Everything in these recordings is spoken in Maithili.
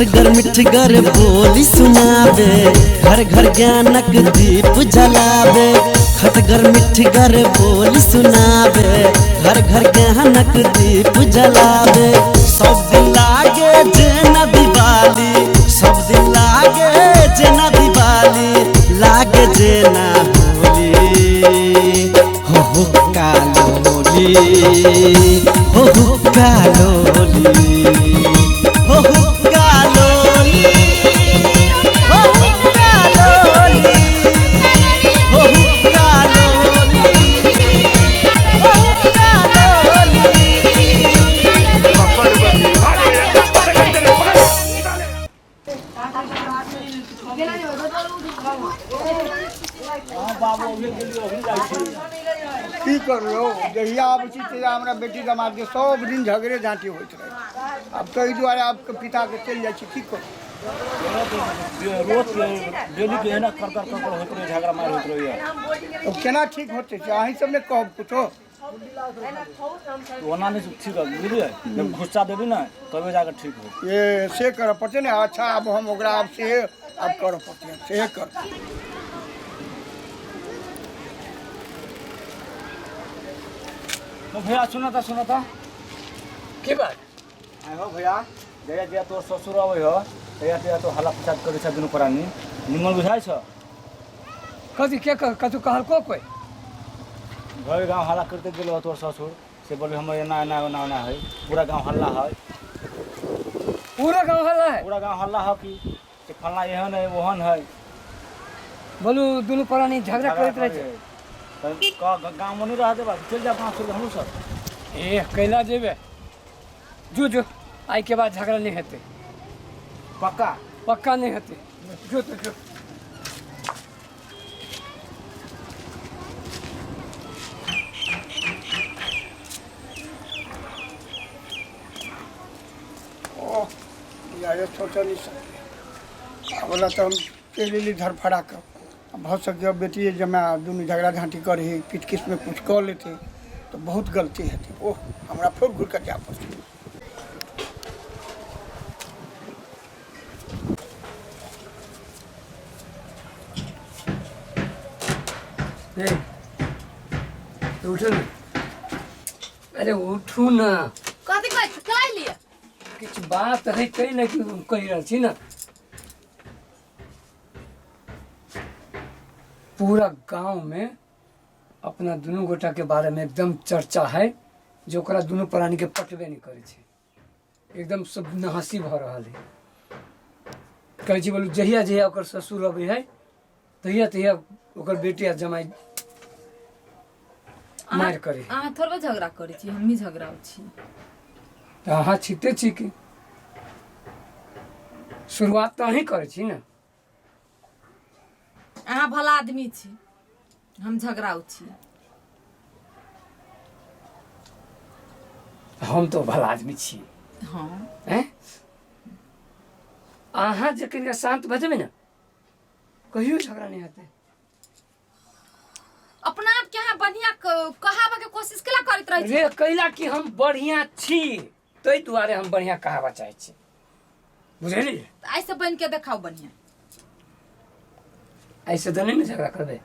खटगर मिठगर बोली सुनाबे, घर घर ज्ञानक दीप जलाबे। खटगर मिठगर बोली सुनाबे, घर घर ज्ञानक दीप जलाबे। सब दिन लागे जेना दिवाली, सब दिन लागे जेना दिवाली, लागे जेना होली। हो हो कालोली, हो हो कालोली, हो हो कालोली, हो हो कालोली, हो हो कालोली, हो हो कालोली। की करू जहिया आबै छी तहिया हमरा बेटी दमादके सब दिन झगड़े झाँटी होइत रहै छै। आब ताहि दुआरे आब पिताके चलि जाइ छी, की करू। रोज डेली के एना कर कर कर होइत रहे, झगड़ा मार होइत रहे। अब केना ठीक होतै से अहीं सब ने कहब कुछो। ओना नहीं ठीक है, बुझलिए? जब गुस्सा देबी ना तबे जाकर ठीक हो। ये से करऽ पड़तै ने। अच्छा, आब हम ओकरा आब से आब करऽ पड़तै, से कर। तो भैया सुना था, सुना था। की बात? आय हो भैया, जहिया जहिया तोर ससुर अबै हो तहिया तहिया तो हल्ला फसाद करै छ दुनू प्राणी, निमन बुझाइ छ? कथी के कथू कहलको कोई? भरि गाँव हल्ला करते गेलो तोर ससुर, से बोलबे हमर एना एना एना एना है, पूरा गाँव हल्ला है। पूरा गाँव हल्ला है? पूरा गाँव हल्ला है कि से फलना एहन है ओहन है। बोलू दुनू प्राणी झगड़ा करैत रहै छै। तऽ गाँव में नहीं रह देबा, चलि जाब गाँव छोड़ि हमहूँ सब। ए कैला जेबे, जो जो आइ के बाद झगड़ा नहीं हेतै। पक्का? पक्का नहीं हेतै, जो तो जो। ओह यार, सोचऽ नहीं सकलियै। आब बोला तऽ हम चलि एली धरफड़ा कऽ। भऽ सकैए बेटिए जमाए दुनू झगड़ा झाँटी करै हइ, किछु किछुमे किछु कऽ लेतै तऽ बहुत गलती हेतै। ओह, हमरा फेर घुरि कऽ जाय पड़तै। ए, उठू ने, अरे उठू ना। कथी कहै छी, कहि लिअ। किछु बात है तै ने कि कहि रहल छी ने। पूरा गांव में अपना दुनू गोटा के बारे में एकदम चर्चा है जे ओकरा दुनू प्राणी के पटबे नहीं करै छै। एकदम सब नहसी भऽ रहल है। कहै छी बोलू जहिया जहिया ओकर ससुर अबै है तहिया तहिया ओकर बेटी आ जमाई मारि करै। अहाँ थोड़बे झगड़ा करै छी, हमही झगड़ा छी। तऽ अहाँ छिते छी की शुरुआत तऽ अहीं करै छी ने। अहाँ भला आदमी छी, हम झगड़ाउ छी। हम तो भला आदमी छी। हाँ। हैं? अहाँ जे कनिका शांत भऽ जेबै ने कहियो झगड़ा नहि हेतै। अपना आप के अहाँ बढ़िया कहाबऽ के कोशिश केला करैत रहै छी? रे कैला कि हम बढ़िया छी ताहि दुआरे हम बढ़िया कहाबऽ चाहै छी, बुझलियै? तऽ आइ से बनि के देखाउ बढ़िया। ऐसे तऽ नहि ने झगड़ा करबै।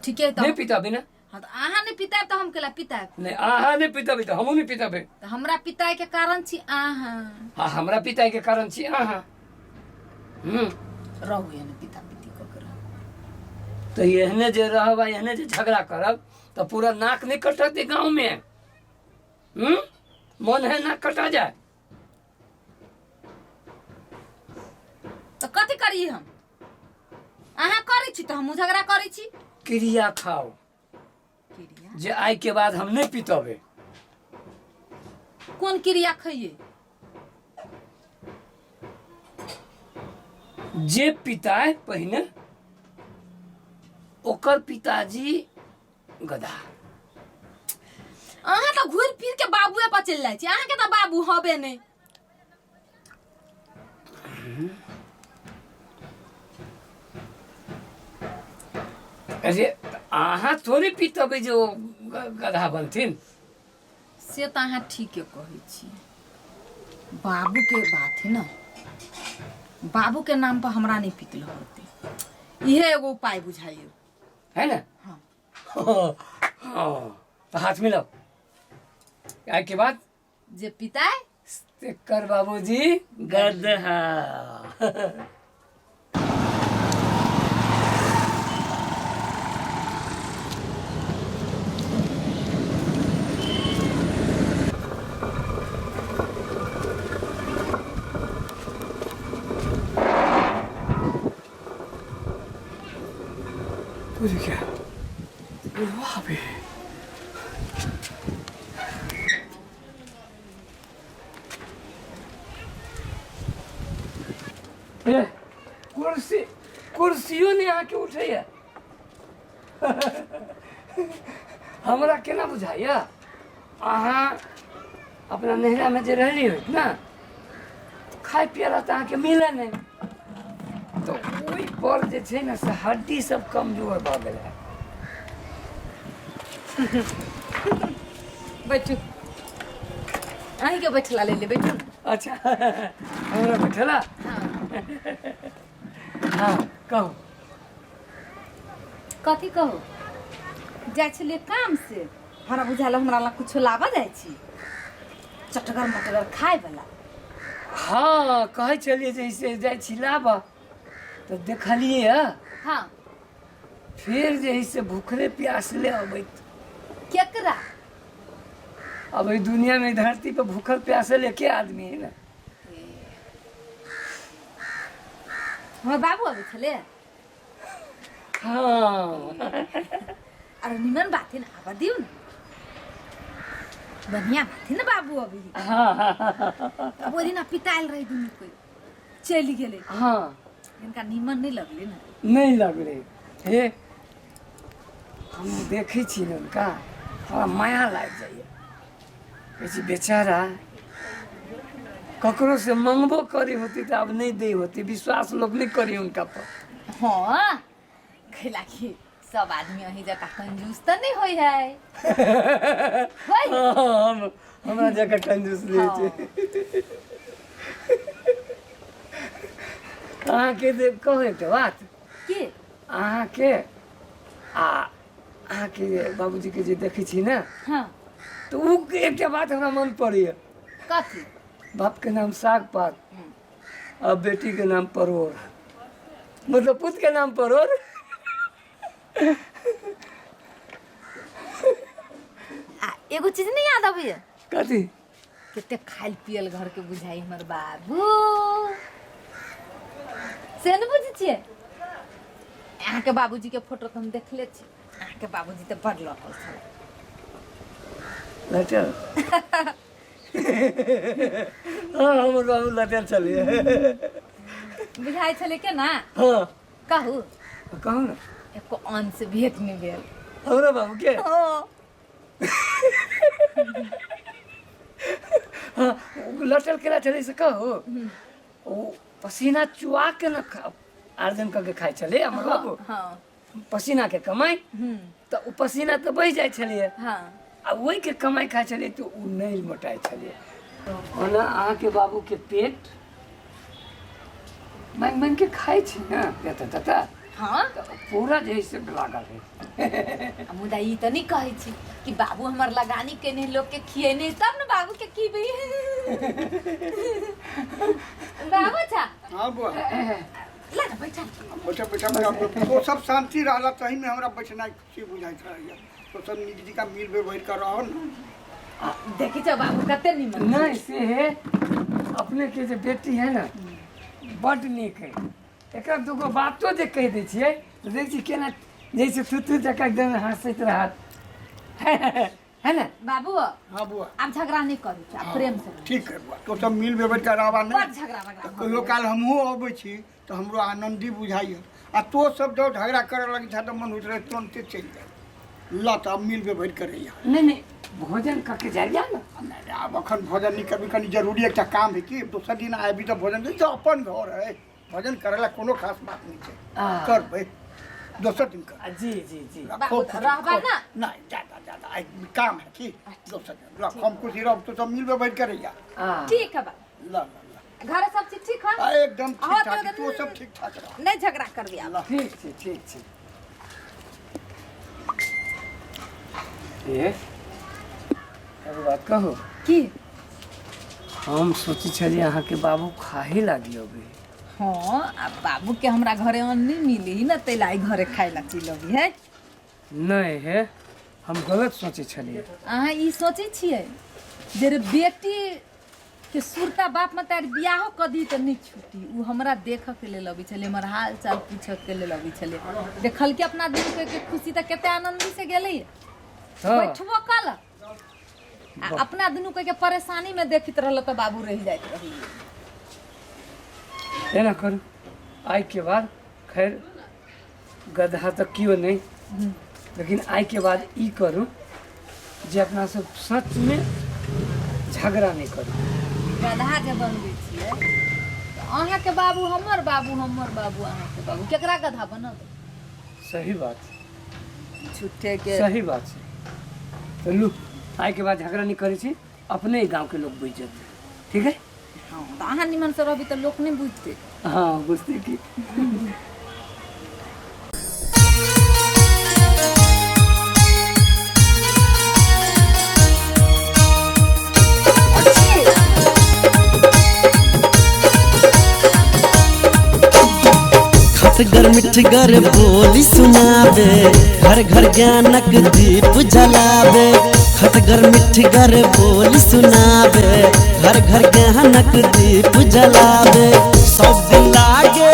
ठीके तऽ नहि पिताबी ने। हाँ, तऽ अहाँ नहि पितायब तऽ हम केला पितायब? नहि, अहाँ नहि पिताबी तऽ हमहूँ नहि पिताबै। तऽ हमरा पिताय के कारण छी अहाँ। हाँ, हमरा पिताय के कारण छी अहाँ। रहू एहने पिता पिती कऽ के रहू। तऽ एहने जे रहब आ एहने जे झगड़ा करब तऽ पूरा नाक नहि कटत गाँव में। मन है नाक कटा जाए। तऽ कथी करी हम? अहाँ करै छी तऽ हमहूँ झगड़ा करै छी। क्रिया खाओ। क्रिया? जे आइ के बाद हम नहि पितबै। कोन क्रिया खइए? जे पिताय पहिने ओकर पिताजी गधा। अहाँ तऽ घुरि फिर के बाबुए पर चलि जाइ छी, अहाँके तऽ बाबू हबे नहि। अरे अहाँ थोड़े पितबै जे ओ गधा बनथिन। से तऽ अहाँ ठीके कहै छी, बाबूके बात है ने। बाबू के नाम पर हमरा नहीं पीतल होते इहे एगो उपाय बुझाइयो। है ना? हाँ। हाँ, तो हाथ मिलाओ। आय के बाद जे पिताय कर बाबूजी गधा। तुझे क्या वहाँ पे ए, कुर्सी कुर्सियों ने आके उठैया। हमरा केना बुझाइया अहाँ अपना नैहरामे जे रहली होइत ना, खाय पिए ला तऽ अहाँके मिले नहि, तऽ ओहि पर जे छै ने से हड्डी सब कमजोर भऽ गेल है। बैठू, अहींके बैठला ले ले, बैठू। अच्छा, हमरा बैठला? हाँ। हाँ, कहू। कथी कहू? जाइ छलियै काम से, हमरा बुझायल हमरा लग कुछो लाबऽ जाइ छी चटगर मटगर खाय वाला। हाँ, कहै छलियै जे से जाइ छी लाबऽ, तऽ देखलियै हँ। हाँ। फेर जे है से भूखले प्यासले अबैत। केकरा? अब एहि दुनिया में धरती पर भूखल प्यासल एके आदमी है ना। हमर बाबू अबै छलै? हाँ। अरे निमन बात है ना, आबऽ दियौ ने, बढ़िया बात है ना बाबू अभी। हाँ। अब ओहि दिना पितायल रही दुनू कोइ, चलि गेलै। हाँ। हिनका निमन नहि लगलै ने? नहि लगलै। हे, हम देखै छी ने हुनका, हमरा माया लागि जाइए। कहै छी बेचारा ककरो से मंगबो करी होती तऽ आब नहि दै होती, विश्वास लोक नहि करी हुनका पर। हाँ, कैला कि सब आदमी अहीं जकाँ कंजूस तऽ नहि होइ है। होइ? हाँ, हम हमरा जकाँ कंजूस नहि छै। अहाँके जे कहू एकटा बात। की? अहाँके आ अहाँके जे बाबूजीके जे देखै छी ने, हाँ, तऽ ओ एकटा बात हमरा मन पड़ैए। कथी? बापके नाम साग पात आ बेटीके नाम परोड़, मतलब पुत के नाम परोड़। आ एगो चीज नहीं याद अबैया? कथी? कते खायल पियल घर के बुझाई हमर बाबू, से ने बुझै छियै? अहाँके बाबूजी के फोटो तऽ हम देखले छी, अहाँके बाबूजी तऽ बड़ लटल छलै। लटल? हाँ, हमर बाबू लटल छलियै। बुझाइ छलै केना? हाँ। कहू। कहू ने। एको अन्न से भेंट नहि भेल हमरा बाबू के। हाँ। हाँ, ओ लटल केना छलै से कहू? ओ पसीना चुआ के ने अर्जन कऽ के खाइ छलै हमर बाबू। हाँ। पसीना के कमाइ। तऽ ओ पसीना तऽ बहि जाइ छलैए। हाँ। आ ओहिके कमाइ खाइ छलियै तऽ ओ नहि मोटाइ छलियै। ओना अहाँके बाबूके पेट माँगि माँगिके खाइ छै ने जतऽ ततऽ। हाँ। तऽ पूरा जे है से लागल है। आ मुदा ई तऽ नहि कहै छी कि बाबू हमर लगानी केने, लोकके खिएने, तब ने बाबूके खिबै। बाबू छा। हाँ बुआ। ला ने बैठा। बैठा बैठा बैठा। वो सब शांति रहला तही में हमरा बैठनाइ खुशी बुझाइत रहैया। तो सब नीक जकाँ मिल बैठ कऽ रहो ने। देखी छौ बाबू कते निमन। नहीं से है, अपने के जे बेटी है ना बड नीक है। एकरा दूगो बातो जे कहि दै छियै तऽ देखै छी केना जैसे थुथु जकाँ एकदम हँसैत रहत है ना। बाबू। हाँ बुआ। आब झगड़ा नहीं करू, आब प्रेम से रहू। ठीक है बुआ, तो सब मिल बैठ कऽ रहबा बड़ ने झगड़ा बगड़ा तऽ कहियो काल हमहूँ अबै छी तऽ हमरो आनन्दी बुझाइए। आ तो सब जब झगड़ा करऽ लगै छह तऽ मन होइत रहै तुरन्ते चलि जाय। ल तऽ आब मिल बैठ कऽ रहिया। नहीं नहीं, भोजन करके जाइए ना। नहीं, आब अखन भोजन नहीं करबी, कनी जरूरी एकटा काम है कि दोसर दिन आबी तऽ भोजन नहीं, तऽ अपन घर है, भोजन करे ला कोनो खास बात नहीं छै। करबै दोसर दिन कर। जी जी जी। बाबू, खूब खुशी, रहबा खूब। ना? नहीं, ज्यादा ज्यादा आइ काम है कि दोसर दिन। ल, हम खुशी रहब तो सब मिलबे बैठ के रहिया। ठीक है बाबू। ल ल ल। घरे सब चीज ठीक है? आ एकदम हाँ, ठीक ठाक, तो तू सब ठीक ठाक रह। नहीं झगड़ा करबी आब। ठीक छै, ठीक छै। ए एगो बात कहू? की? हम सोचै छलियै अहाँके बाबू खाहे लागी अबै। हाँ, आ बाबू के हमरा घरे अन्न नहीं मिली न, तै ला घरे खाए ला चलि अबी है। नहीं हे, हम गलत सोचै छलियै। अहाँ ई सोचै छियै जे रे बेटी के सुरता बाप मतारी बियाहो कऽ दी तऽ नहि छुटी। उ हमरा देखऽ के लेल अबै छलै, हमर हाल चाल पूछऽ के लेल अबै छलै। देखलकै अपना दिन के खुशी तऽ कते आनंदी से गेलै। तऽ बैठबो कल आ अपना दुनू के परेशानी में देखैत रहल तऽ बाबू रहि जाइत रही। एना करू, आइ के बाद खैर गधा तऽ केओ नहि, लेकिन आइ के बाद ई करू जे अपना सब सच में झगड़ा नहीं करू। गधा जे बनबै छियै तऽ अहाँके बाबू हमर बाबू, हमर बाबू अहाँके बाबू, केकरा गधा बनब? सही बात। झूठे के सही बात छै। तऽ लू, आइ के बाद झगड़ा नहीं करै छी, अपने ही गाँव के लोग बुझि जेतै। ठीक है? हाँ, तऽ अहाँ निमन से रहबी तऽ लोक नहि बुझतै। हाँ, बुझतै की। खटगर मिठगर बोली सुनाबे, घर घर ज्ञानक दीप जलाबे। खटगर मिठगर बोली सुनाबे, घर घर ज्ञानक दीप जलाबे। सब दिन लागे